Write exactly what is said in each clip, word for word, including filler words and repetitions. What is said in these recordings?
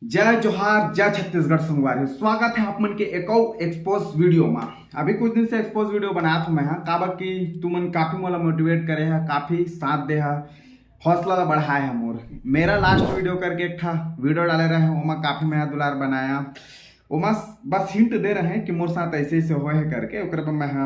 जय जोहार, जय छत्तीसगढ़ संगवारी, स्वागत है आप मन के एक अउ एक्सपोज वीडियो मा। अभी कुछ दिन से एक्सपोज वीडियो बनात हूँ मैं हा, काबर कि तुमन काफी मोला मोटिवेट करे हा, काफी साथ दे हा, हौसला ला बढ़ाए हा मोर। मेरा लास्ट वीडियो करके एक ठा वीडियो डाले रहे, ओमा काफी मया दुलार बनाया, ओमा बस हिंट दे रहे कि मोर साथ ऐसे ऐसे होए है करके, ओकरे पर मैं हा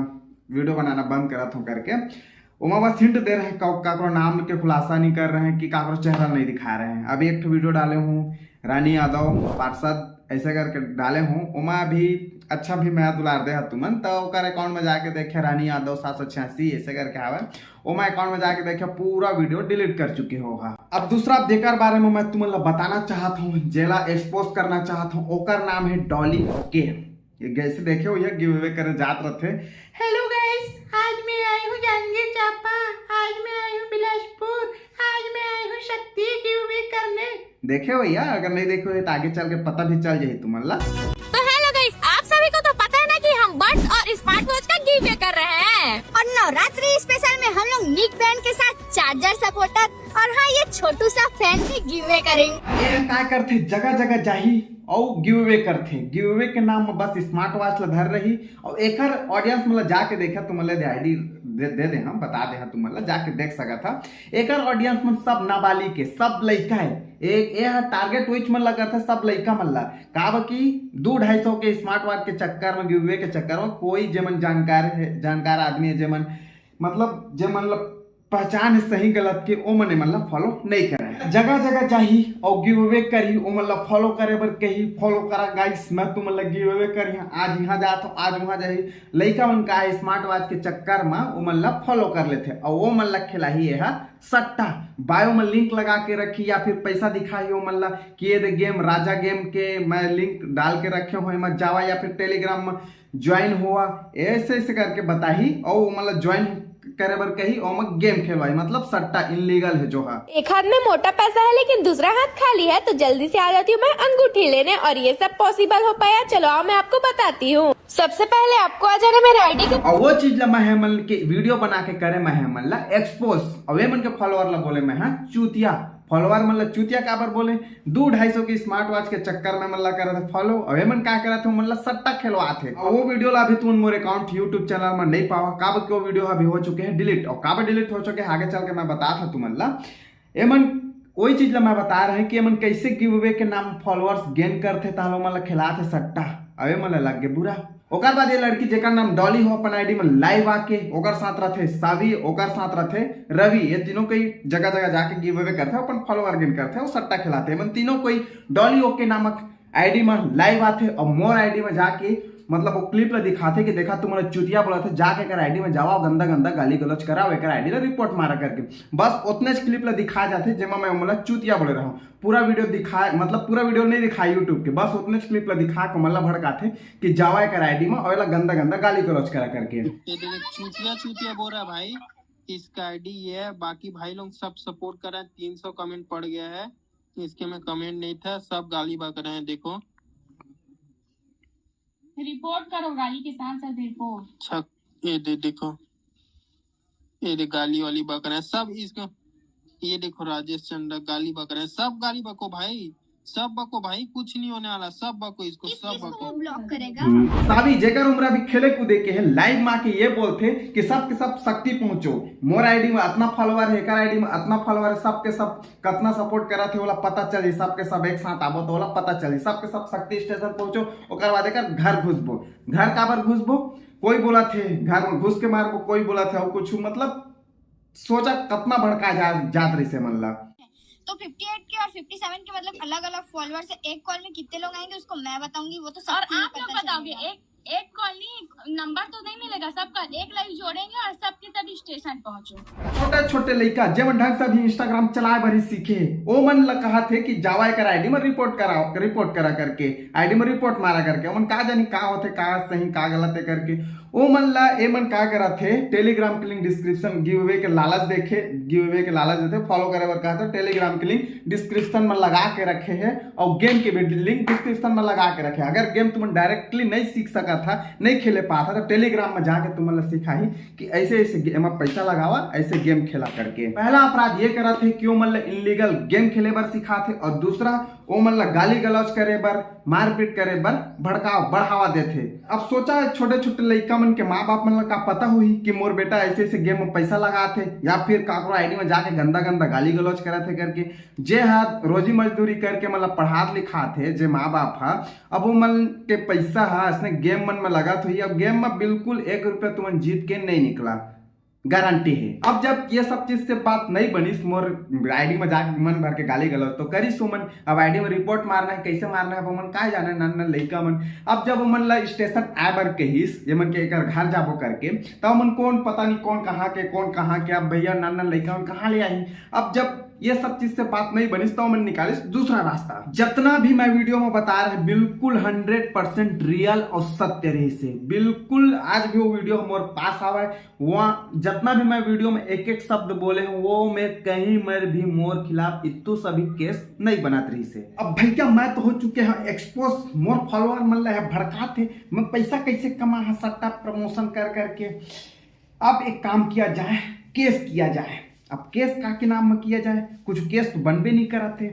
वीडियो बनाना बंद करत हूँ करके। ओमा बस हिंट दे रहे हैं, का-, काकरो नाम के खुलासा नहीं कर रहे हैं कि काकरो चेहरा नहीं दिखा रहे हैं। अभी एक ठो वीडियो डाले हूँ रानी यादव पार्षद ऐसे करके डाले हूँ, ओमा भी अच्छा भी मया दुलार दे हा तुमन, तो ओकर अकाउंट में जाके देखे रानी यादव सात सौ छियासी ऐसे करके आवे, ओमा अकाउंट में जाके देखे पूरा वीडियो डिलीट कर चुके हो हा। अब दूसरा जेकर बारे में मैं तुमन ला बताना चाहत हूँ, जेला एक्सपोज करना चाहत हूँ, ओकर नाम है डॉली ओके। ये जैसे देखे हो, ये गिव अवे करे जात रहते। हेलो गाइस, आज मैं आई हूँ जांजगीर चांपा, आज मैं आई हूँ बिलासपुर, आज मैं आई हूँ शक्ति गिव अवे करने। देखे हो भैया, अगर नहीं देखे हो तो आगे चल के पता भी चल जाए तुमन ला। तो हेलो गाइस, आप सभी को तो पता है ना कि हम बड्स और स्मार्ट वॉच का गिव अवे कर रहे हैं। और नवरात्रि स्पेशल में हम लोग निक ब्रांड के साथ चार्जर सपोर्टर और हाँ, ये छोटू सा फैन भी गिव अवे करेंगे। ये का करथे, जगह जगह जाही अउ गिव अवे करथे। गिव अवे के नाम में बस स्मार्ट वॉच ला धर रही अउ एकर ऑडियंस मन ला जाके देखा, तुमन ला आईडी दे, दे दे हम बता दे हा, तुमन ला जाके देख सकत हा। एकर ऑडियंस मन सब नाबालिग के, सब लइका है। एक ये हा टारगेट वही मन ला करथे, सब लइका मन ला। काबर कि दू ढाई सौ के स्मार्ट वॉच के चक्कर में, गिव अवे के चक्कर में कोई जेमन जानकार है, जानकार आदमी है, जेमन मतलब जेमन ला पहचान है सही गलत के, ओ मन एमन ला फॉलो नहीं करे। जगह जगह जाही अउ गिव अवे करही, ओमन ला फॉलो करे बर कही, फॉलो करा गाइस, मैं तुमन ला गिव अवे करही, आज यहाँ जात हो, आज वहाँ जाही। लइका मन का है स्मार्ट वॉच के चक्कर में ओमन ला फॉलो कर लेथे अउ ओमन ला खिलाही ये हा सट्टा। बायो में लिंक लगा के रखी या फिर पैसा दिखाही ओमन ला कि ये दे गेम, राजा गेम के मैं लिंक डाल के रखे हो, एमा जावा या फिर टेलीग्राम में ज्वाइन होवा, ऐसे ऐसे करके बताही अउ ओमन ला ज्वाइन करे बर कही, ओमा गेम खेलवाई, मतलब सट्टा इलीगल है जो हा। एक हाथ में मोटा पैसा है लेकिन दूसरा हाथ खाली है, तो जल्दी से आ जाती हूँ मैं अंगूठी लेने और ये सब पॉसिबल हो पाया। चलो आओ, मैं आपको बताती हूँ। सबसे पहले आपको आ जाना मेरे आईडी के और वो चीज ला मैं मन के वीडियो बना के करे, मैं मन ला एक्सपोज, और वे मन के फॉलोअर ला बोले मैं हा चूतिया। फॉलोअर मन ला चूतिया काबर बोले? दू ढाई सौ के स्मार्ट वॉच के चक्कर में मन ला करत हे फॉलो, और एमन का करत हे, मन ला सट्टा खेलवात हे। और वो वीडियो ला अभी तुमन मोर अकाउंट यूट्यूब चैनल में नहीं पावा, काबर कि वो वीडियो अभी हो चुके हैं डिलीट, और काबर डिलीट हो चुके हैं आगे चल के मैं बता था तुमन ला। एमन वही चीज ला मैं बता रहे हैं कि एमन कैसे गिव अवे के नाम फॉलोअर्स गेन करथे, ताहले ओमन ला खिलात हे सट्टा, अवे मन ला लग गे बुरा। ओकर बाद ये लड़की जेकर नाम डॉली हो, अपन आईडी में लाइव आके ओकर साथ रथे सावी, ओकर साथ रथे रवि, ये तीनों कोई जगह जगह जाके गिव अवे करथे, अपन फॉलोअर गेन करथे, वो सट्टा खिलाथे। एमन तीनों कोई डॉली ओके नामक आईडी में लाइव आथे और मोर आईडी में जाके मतलब वो क्लिप ला दिखाथे कि देखा तुमन चुतिया बोलत हे, जाके एकर आईडी में जावा, गंदा गंदा गाली गलौज करा, एकर आईडी ला रिपोर्ट मारा करके। बस उतने क्लिप ला दिखाया जाथे जेमा मैं ओमन ला चुतिया बोले रहूं। पूरा वीडियो दिखा, मतलब पूरा वीडियो नहीं दिखाए यूट्यूब के, बस उतने क्लिप ला दिखा के ओमन ला भड़काथे कि जावा एकर आईडी में और एला गंदा गंदा गाली गलौज करा करके। ये देखो, चूतिया चूतिया बोल रहा है भाई, इसका आईडी ये है। बाकी भाई लोग सब सपोर्ट कर रहे हैं। तीन सौ कमेंट पड़ गया है, इसके में कमेंट नहीं था, सब गाली बक रहे हैं। देखो, रिपोर्ट करो, गाली के साथ साथ रिपोर्ट। छक ये दे, देखो, ये दे गाली वाली बक रहे हैं सब। इसको ये देखो, राजेश चंद्र गाली बक रहे हैं, सब गाली बको भाई, सब बको भाई, कुछ नहीं होने वाला, सब बको इसको, सब बको। ब्लॉक करेगा। सावी, जेकर उम्र अभी खेले कूदे के है, लाइव में आके ये बोलथे कि सब के सब शक्ति पहुंचो, मोर आईडी में अतना फॉलोअर है, एकर आईडी में अतना फॉलोअर है, सब के सब कतना सपोर्ट करत हे, ओला पता चल जाही, सब के सब एक साथ आबो तो ओला पता चल जाही, सब के सब शक्ति स्टेशन पहुंचो, ओकर बाद एकर घर घुसबो। घर काबर घुसबो? कोई बोलत हे घर में घुस के मारबो, कोई बोलत हे और कुछ, मतलब सोचा कतना भड़का जा, जात रहिसे मन ला। तो फिफ्टी एट के और फिफ्टी सेवन के मतलब अलग अलग फॉलोअर्स है। एक कॉल में कितने लोग आएंगे उसको मैं बताऊंगी, वो तो सब और तुम्हें आप लोग पता बताओगे, चलेगा। एक एक कॉल नहीं, नंबर तो नहीं मिलेगा सबका, एक लाइव जोड़ेंगे और सबके सब स्टेशन पहुंचो। छोटे छोटे लइका जेमन ढंग से अभी इंस्टाग्राम चलाए बर ही सीखे, ओ मन ला कहा थे कि जावा एकर आईडी में रिपोर्ट करा, रिपोर्ट करा करके, आईडी में रिपोर्ट मारा करके। ओमन का जानी का होथे, का सही का गलत है करके। ओ मन ला ए मन का करत हे, Telegram के लिंक डिस्क्रिप्शन, गिव अवे के लालच देखे, गिव अवे के लालच देथे, फॉलो करे बर कहत हे, Telegram के लिंक डिस्क्रिप्शन में लगा के रखे हे और गेम के भी लिंक डिस्क्रिप्शन में लगा के रखे। अगर गेम तुमन डायरेक्टली नहीं सीख सकत हा, नहीं खेले पात हा, तो टेलीग्राम में जाके तुमन ला सिखाही कि ऐसे ऐसे गेम में पैसा लगावा, ऐसे गेम खेला करके। पहला अपराध ये करत हे कि ओ मन ला इलीगल गेम खेले बर सिखात हे और दूसरा ओ मन ला गाली गलौज करे बर, मारपीट करे बर भड़काव बढ़ावा देथे। अब सोचा, छोटे छोटे लइका मन के माँ बाप मन ला का पता होही कि मोर बेटा ऐसे ऐसे गेम में पैसा लगात हे या फिर काकरो आईडी में जाके गंदा गंदा गाली गलौज करत हे करके। जे हा रोजी मजदूरी करके मतलब पढ़ात लिखात हे जे माँ बाप हा, अब ओ मन के पैसा हा इसने गेम मन में लगात होही। अब गेम में बिल्कुल एक रुपया तुमन जीत के नहीं निकला, गारंटी है। अब जब ये सब चीज से बात नहीं बनिस, मोर आईडी में जाके मन भर के गाली गलौज तो करिस ओ मन। अब आईडी में रिपोर्ट मारना है, कैसे मारना है, अब ओ मन का जाने, नान नान लइका मन। अब जब ओ मन ला स्टेशन आए बर कहिस, ये मन के एकर घर जाबो करके, तो ओ मन कौन पता नहीं कौन कहाँ के, कौन कहाँ के। अब भैया नान नान लइका मन कहाँ ले आही? अब जब ये सब चीज से बात नहीं बनिस तो ओ मन निकालिस दूसरा रास्ता। जितना भी मैं वीडियो में बता रहे बिल्कुल हंड्रेड परसेंट रियल और सत्य रहिस हे। बिल्कुल आज भी वो वीडियो मोर पास आवे, वहाँ जितना भी मैं वीडियो में एक एक शब्द बोले हूँ, वो में कहीं मर भी मोर खिलाफ इतू सभी केस नहीं बनत रहिस हे। अब भैया मैं तो हो चुके हैं एक्सपोज, मोर फॉलोअर मन ला है भड़कात हे, मैं पैसा कैसे कमा है सट्टा प्रमोशन कर करके। अब एक काम किया जाए, केस किया जाए। अब केस का के नाम में किया जाए, कुछ केस तो बनबे नहीं करत हे।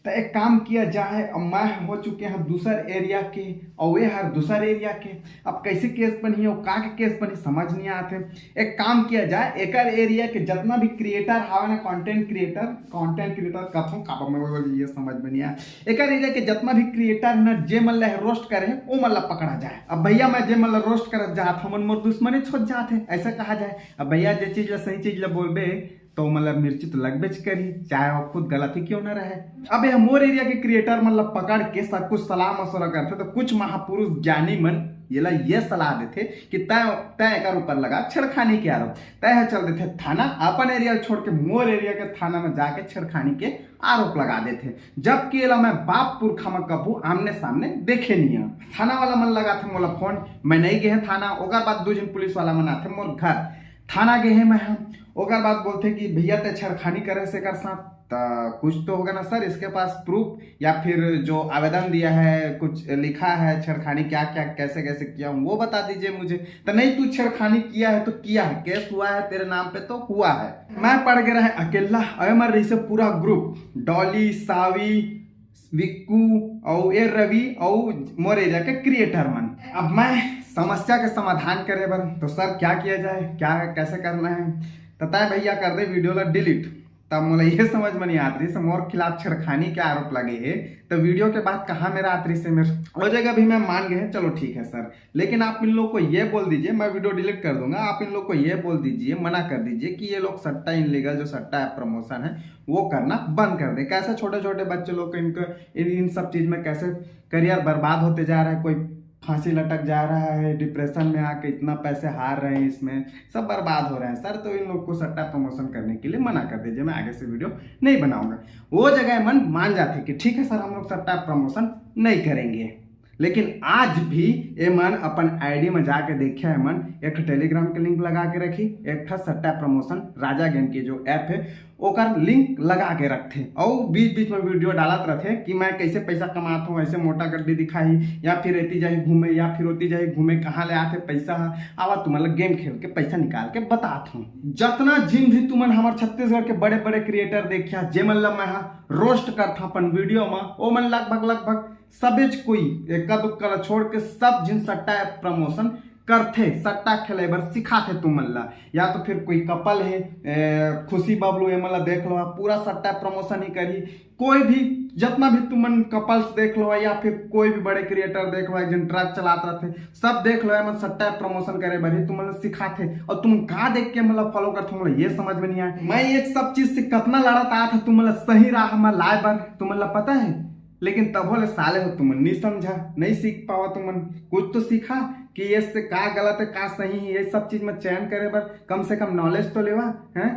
तो एक काम किया जाए, अब मैं हो चुके हैं दूसर एरिया के और वे हर दूसर एरिया के। अब कैसे केस बनही और का के केस बनही समझ नहीं आत हे। एक काम किया जाए, एकर एरिया के जितना भी क्रिएटर हावे ना, कंटेंट क्रिएटर, कंटेंट क्रिएटर कथों का मैं ये समझ में नहीं आया। एकर एरिया के जितना भी क्रिएटर है ना, जे मन ला रोस्ट करे हे, ओ मन ला पकड़ा जाए। अब भैया मैं जे मन ला रोस्ट करत जात हूँ, मन मोर दुश्मने छोड़ जात हे, ऐसा कहा जाए। अब भैया जे चीज ला सही चीज ला बोलबे तो मतलब मिर्ची तो लगबेच करही, चाहे वो खुद गलत ही क्यों ना रहे। अब ये मोर एरिया के क्रिएटर मन ला पकड़ के सब कुछ सलाह मशवरा करथे, तो कुछ महापुरुष ज्ञानी मन येला ये सलाह देथे कि तय तय एकर ऊपर लगा छेड़खानी के आरोप। तय है चल देथे थाना, अपन एरिया छोड़ के मोर एरिया के थाना में जाके छेड़खानी के आरोप लगा देथे, जबकि एला मैं बाप पुरखा में कभू आमने सामने देखे नहीं हूँ। थाना वाला मन लगाथे मोला फोन, मैं नहीं गए थाना। ओकर बाद दो जन पुलिस वाला मन आथे मोर घर, थाना गए हैं मैं हम। ओकर बाद बोलते कि भैया ते छेड़खानी करे से कर साथ, त कुछ तो होगा ना सर, इसके पास प्रूफ या फिर जो आवेदन दिया है, कुछ लिखा है छेड़खानी क्या क्या कैसे कैसे किया हूँ, वो बता दीजिए मुझे। तो नहीं, तू छेड़खानी किया है तो किया है, केस हुआ है तेरे नाम पे तो हुआ है। मैं पड़ गया है अकेला, अरे मर रही से पूरा ग्रुप, डॉली, सावी, विक्कू और ए रवि और मोर एरिया के क्रिएटर मन। अब मैं समस्या के समाधान करे बर तो सर क्या किया जाए, क्या कैसे करना है, तो तय भैया कर दे वीडियो ला डिलीट। तब मोला ये समझ में नहीं आत रही मोर खिलाफ छेड़खानी के आरोप लगे है, तो वीडियो के बाद कहाँ मेरा आत रही से मेरे वो जगह भी मैं मान गए, चलो ठीक है सर, लेकिन आप इन लोग को ये बोल दीजिए, मैं वीडियो डिलीट कर दूंगा, आप इन लोग को ये बोल दीजिए, मना कर दीजिए कि ये लोग सट्टा इनलीगल जो सट्टा ऐप प्रमोशन है वो करना बंद कर दे। कैसे छोटे छोटे बच्चे लोग को इनको इन, इन सब चीज में कैसे करियर बर्बाद होते जा रहा है, कोई फांसी लटक जा रहा है, डिप्रेशन में आके इतना पैसे हार रहे हैं, इसमें सब बर्बाद हो रहे हैं सर। तो इन लोग को सट्टा प्रमोशन करने के लिए मना कर दीजिए, मैं आगे से वीडियो नहीं बनाऊंगा। वो जगह मन मान जाते कि ठीक है सर, हम लोग सट्टा प्रमोशन नहीं करेंगे। लेकिन आज भी ए मन अपन आईडी में जाके देखिया, ए मन एक ठो टेलीग्राम के लिंक लगा के रखी, एक ठो सट्टा प्रमोशन राजा गेम के जो ऐप है ओकर लिंक लगा के रखथे, और बीच बीच में वीडियो डालत रहथे कि मैं कैसे पैसा कमात हूँ, ऐसे मोटा गड्डी दिखाही या फिर एती जाही घूमे या फिर ओती जाही घूमे, कहाँ ले आथे पैसा ह, आवा तुमन ला गेम खेल के पैसा निकाल के बतात हूँ। जतना जिन भी तुमन हमर छत्तीसगढ़ के बड़े बड़े क्रिएटर देखिया, जेमन ला मैं हा रोस्ट करथा अपन वीडियो में, ओ मन लगभग लगभग सबेच कोई, एक्का दुक्का ला छोड़ के सब झिन सट्टा ऐप प्रमोशन करथे, सट्टा खेले बर सिखाथे तुमन ला। या तो फिर कोई कपल है, ए, खुशी बबलू, एमन ला देख लो, पूरा सट्टा प्रमोशन ही करही। कोई भी, जितना भी तुमन कपल्स देख लो या फिर कोई भी बड़े क्रिएटर देख लो, एक जन ट्रक चलात रहथे, सब देख लो, एमन सट्टा प्रमोशन करे बर ही तुमन ला सिखाथे। और तुम का देख के मतलब फॉलो करथे, मोला ये समझ में नहीं आए। मैं ये सब चीज से कतना लड़त आया था तुमन ला सही राह में लाए बर, तुमन ला पता है? लेकिन तभो ले साले हो तुमन नहीं समझा, नहीं सीख पावा तुमन। कुछ तो सीखा कि ये से का गलत है, का सही है, ये सब चीज में चयन करे बर कम से कम नॉलेज तो लेवा, हैं?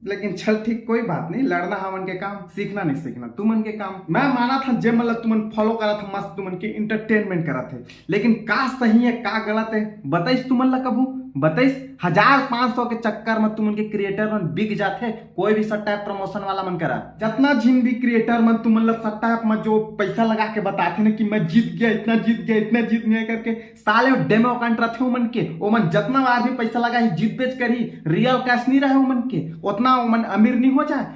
लेकिन चल ठीक, कोई बात नहीं, लड़ना हमन के काम, सीखना नहीं सीखना तुमन के काम। मैं मानत हंव जे मन ला तुमन फॉलो करत हव, मस्त तुमन के एंटरटेनमेंट करत हे, लेकिन का सही है का गलत है बताइस तुमन ला कभू? बताइस? हजार पाँच सौ के चक्कर में तुमन के क्रिएटर मन बिक जाथे, कोई भी सट्टा ऐप प्रमोशन वाला मन करा। जतना झिन भी क्रिएटर मन तुमन ला सट्टा ऐप में जो पैसा लगा के बताथे ना कि मैं जीत गया, इतना जीत गया, इतना जीत गया करके, साले डेमो अकाउंट रथे ओमन के। ओमन जतना बार भी पैसा लगाही जीतबेच करही, रियल कैश नहीं रहे ओमन के। ओतना ओमन अमीर नहीं हो जाए।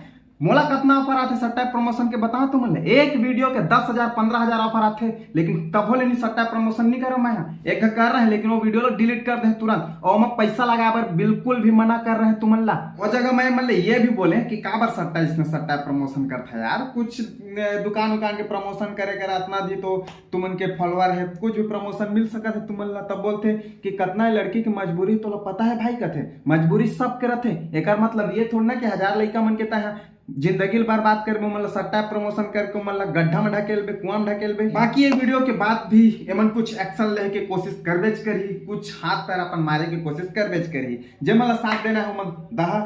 मोला कतना ऑफर आथे सट्टा ऐप प्रमोशन के, बताओ तुमन ला? एक वीडियो के दस हजार, पन्द्रह हजार ऑफर आथे, लेकिन तभो ले नहीं सट्टा ऐप प्रमोशन नहीं करो मैं। एक कर रहे, लेकिन वो वीडियो ला डिलीट कर दे तुरंत, और मैं पैसा लगाए बर बिल्कुल भी मना कर रहे तुमन ला। वो जगह मैं मन ले ये भी बोले कि काबर सट्टा, इसने सट्टा ऐप प्रमोशन करता है यार, कुछ अ, दुकान उकान के प्रमोशन करे कर अतना भी तो तुमन के फॉलोअर है, कुछ भी प्रमोशन मिल सकत है तुमन ला। तब बोलथे कि कतना लड़की के मजबूरी तोला पता है भाई, कथे मजबूरी सबके रथे। एकर मतलब ये थोड़ी ना कि हजार लइका मन के तह जिंदगी ल बर्बाद करबे, ओमन ला सट्टा प्रमोशन करके ओमन ला गड्ढा में ढकेलबे, कुआं में ढकेलबे। बाकी ये वीडियो के बाद भी एमन कुछ एक्शन लेके कोशिश करबेच करही, कुछ हाथ पैर अपन मारे के कोशिश करबेच करही। जे मन ला साथ देना है ओमन दहा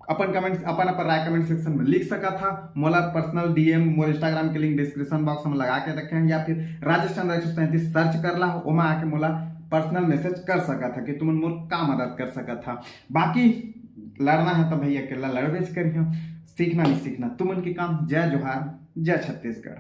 अपन कमेंट्स, अपन अपन राय कमेंट सेक्शन में लिख सकत हा। मोला पर्सनल डीएम, मोर इंस्टाग्राम के लिंक डिस्क्रिप्शन बॉक्स में लगा के रखे हैं, या फिर राजेश चंद्र एक सौ सैंतीस सर्च कर ला, ओमा आके मोला पर्सनल मैसेज कर सकत हा कि तुमन मोर का मदद कर सकत हा। बाकी लड़ना है तो भैया अकेला लड़बेच करिहा, सीखना नहीं सीखना तुमन के काम। जय जोहार, जय छत्तीसगढ़।